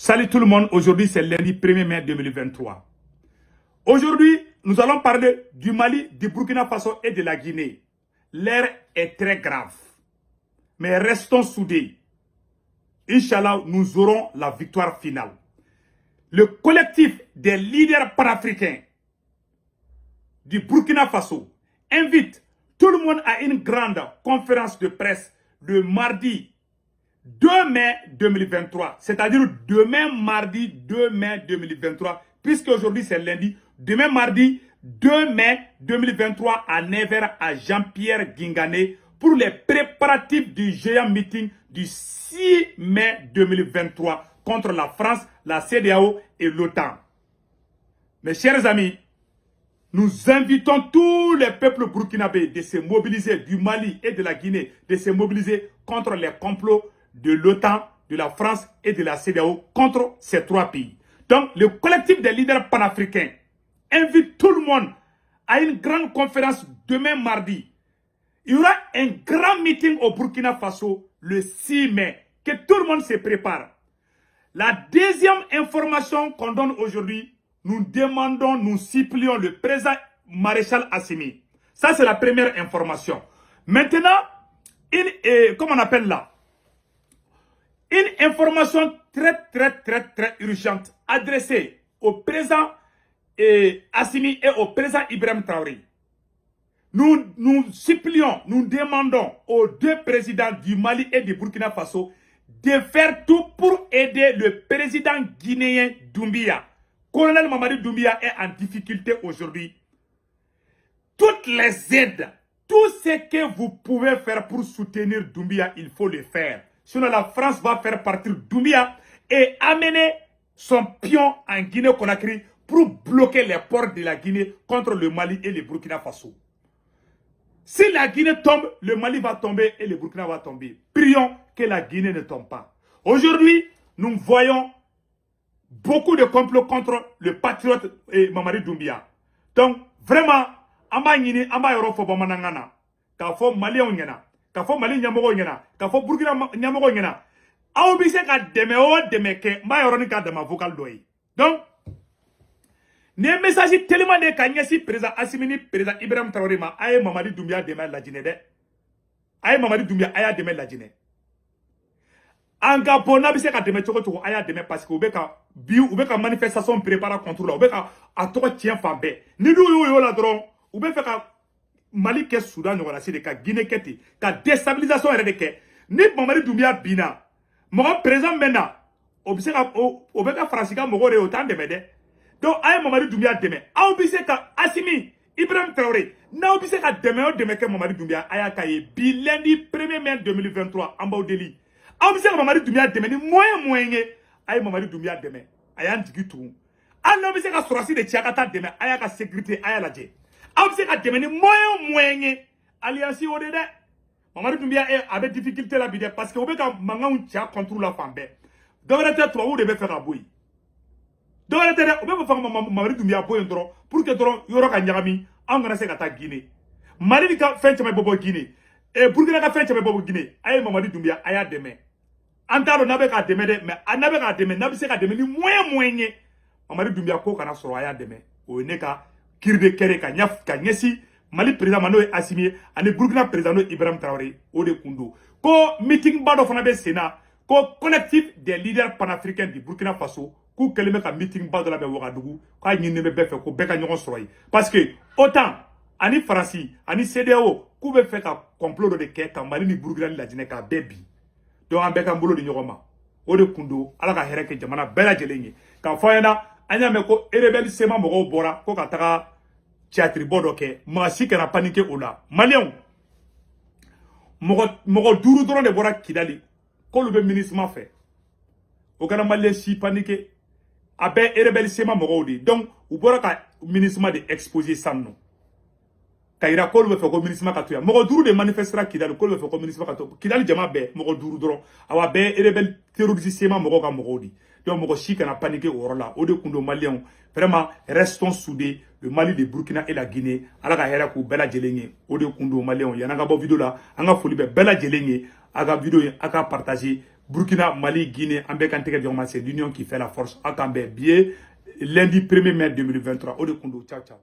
Salut tout le monde, aujourd'hui c'est lundi 1er mai 2023. Aujourd'hui, nous allons parler du Mali, du Burkina Faso et de la Guinée. L'heure est très grave. Mais restons soudés. Inch'Allah, nous aurons la victoire finale. Le collectif des leaders panafricains du Burkina Faso invite tout le monde à une grande conférence de presse le mardi 2 mai 2023, c'est-à-dire demain mardi 2 mai 2023, puisque aujourd'hui c'est lundi, demain mardi 2 mai 2023 à 9h à Jean-Pierre Guingané pour les préparatifs du géant meeting du 6 mai 2023 contre la France, la CEDEAO et l'OTAN. Mes chers amis, nous invitons tous les peuples burkinabés de se mobiliser, du Mali et de la Guinée, de se mobiliser contre les complots de l'OTAN, de la France et de la CEDEAO contre ces trois pays. Donc, le collectif des leaders panafricains invite tout le monde à une grande conférence demain mardi. Il y aura un grand meeting au Burkina Faso le 6 mai. Que tout le monde se prépare. La deuxième information qu'on donne aujourd'hui, nous demandons, nous supplions le président maréchal Assimi. Ça, c'est la première information. Maintenant, comment on appelle là? Une information très, très, très, très urgente adressée au président Assimi et au président Ibrahim Traoré. Nous nous supplions, nous demandons aux deux présidents du Mali et du Burkina Faso de faire tout pour aider le président guinéen Doumbia. Colonel Mamadi Doumbia est en difficulté aujourd'hui. Toutes les aides, tout ce que vous pouvez faire pour soutenir Doumbia, il faut le faire. Sinon, la France va faire partir Doumbia et amener son pion en Guinée-Conakry pour bloquer les ports de la Guinée contre le Mali et le Burkina Faso. Si la Guinée tombe, le Mali va tomber et le Burkina va tomber. Prions que la Guinée ne tombe pas. Aujourd'hui, nous voyons beaucoup de complots contre le patriote et Mamadi Doumbia. Donc, vraiment, an b'a ɲini, an b'a yɔrɔ fɔ bamanankan na, k'a fɔ Maliyɛnw ɲɛna, k'a fɔ Mali ɲɛmɔgɔw ɲɛna, k'a fɔ Burkina ɲɛmɔgɔw ɲɛna, aw bɛ se ka dɛmɛ o dɛmɛ kɛ, n b'a yɔrɔnin k'a dama vocal dɔ ye. Donc, nin ye message teliman de ye ka ɲɛsin président Assimi ni président Ibrahim Traoré ma. A ye Mamadi Doumbia dɛmɛ Lajinɛ dɛ. A ye Mamadi Doumbia, a y'a dɛmɛ Lajinɛ. An ka bɔ n'a bɛ se ka dɛmɛ cogo cogo, a y'a dɛmɛ, parce que u bɛ ka bi, u bɛ ka manifestation préparer contre la, u bɛ ka a tɔgɔ tiɲɛ fan bɛɛ. Ni n'u y'o la dɔrɔn, u bɛ fɛ ka Mali kɛ Soudan ɲɔgɔnna si de, ka Guinée kɛ ten, ka déstabilisation yɛrɛ de kɛ. Ni Mamadi Doumbia binna, mɔgɔ président bɛ na, o bɛ se ka o bɛ kɛ Faransi ka mɔgɔw de ye, o t'an dɛmɛ dɛ. Donc a ye Mamadi Doumbia dɛmɛ. Aw bɛ se ka, Assimi, Ibrahim Traoré, n'aw bɛ se ka dɛmɛ o dɛmɛ kɛ Mamadi Doumbia, a y'a k'a ye bi lundi 1er mai 2023. An b'aw deli, aw bɛ se ka Mamadi Doumbia dɛmɛ ni moyen moyen ye, a ye Mamadi Doumbia dɛmɛ. A y'an jigi tugun. Hali n'aw bɛ se ka sɔrɔsi de ci a ka taa dɛmɛ, a y'a ka sécurité, a y'a lajɛ. Aw bɛ se ka dɛmɛ ni moyen moyen ye, alliance o de dɛ. Mamadi Doumbia a bɛ difficulté la bi dɛ, parce que u bɛ ka mankanw ci a contre la fan bɛɛ. Dɔwɛrɛ tɛ, tubabuw de bɛ fɛ ka bɔ yen, dɔwɛrɛ tɛ dɛ. U bɛ fɛ ka Mamadi Doumbia bɔ yen dɔrɔn pour que dɔrɔn yɔrɔ ka ɲagami, anw kana se ka taa Guinée. Mali ka fɛn caman bɛ bɔ Guinée, Burkina ka fɛn caman bɛ bɔ Guinée. A ye Mamadi Doumbia, a y'a dɛmɛ. An t'a dɔn n'a bɛ k'a dɛmɛ dɛ, mais n'a bɛ k'a dɛmɛ, n'a bɛ se ka dɛmɛ ni moyen moyen ye, Mamadi Doumbia ko kana sɔrɔ, a y'a dɛmɛ. O ye ne ka cri de cœur ka ɲɛsin Mali président ma, n'o ye Assimi ye, ani Burkina président, n'o ye Ibrahim Traoré. O de kun don. Ko meeting ba dɔ fana bɛ sen na, ko collectif des leaders panafricains du Burkina Faso k'u kɛlen bɛ ka meeting ba dɔ labɛn Wagadugu, k'a ɲininen bɛ bɛɛ fɛ ko bɛɛ ka ɲɔgɔn sɔrɔ yen, parce que OTAN ani Faransi ani CEDEAO k'u bɛ fɛ ka complot dɔ de kɛ ka Mali ni Burkina ni Lajinɛ k'a bɛɛ bin. Donc an bɛɛ k'an bolo di ɲɔgɔn ma. O de kun don. Ala ka hɛrɛ kɛ jamana bɛɛ lajɛlen ye. K'a fɔ an ɲɛna, an y'a mɛn ko rebelle CMA mɔgɔw bɔra ko ka taga théâtre bɔ dɔ kɛ. Maa si kana paniquer o la. Maliyɛnw, mɔgɔ mɔgɔ duuru dɔrɔn de bɔra Kidali k'olu bɛ MINUSMA fɛ. O kana Maliyɛn si paniquer. A bɛɛ rebelle CMA mɔgɔw de. Donc u bɔra ka MINUSMA de exposer sisan nɔ, ka yira k'olu bɛ fɛ ko MINUSMA ka to yan. Mɔgɔ duuru de manifestera Kidali k'olu bɛ fɛ ko MINUSMA ka to Kidali. Jama bɛɛ mɔgɔ duuru dɔrɔn. Awa, bɛɛ rebelle terroriste CMA mɔgɔw ka mɔgɔw de. Donc mɔgɔ si kana paniquer o yɔrɔ la. O de kun don. Maliyɛnw, vraiment, restons soudés, le Mali, le Burkina et la Guinée. Ala ka hɛrɛ k'u bɛɛ lajɛlen ye. O de kun don. Maliyɛnw, yan'an ka bɔ vidéo la, an ka foli bɛ bɛɛ lajɛlen ye. A ka vidéo ye, a ka partager. Burkina, Mali, Guinée, an bɛɛ k'an tɛgɛ di ɲɔgɔn ma. C'est l'union qui fait la force. Aw k'an bɛn. Bi ye lundi 1er mai 2023, o de kun don. Ciao ciao.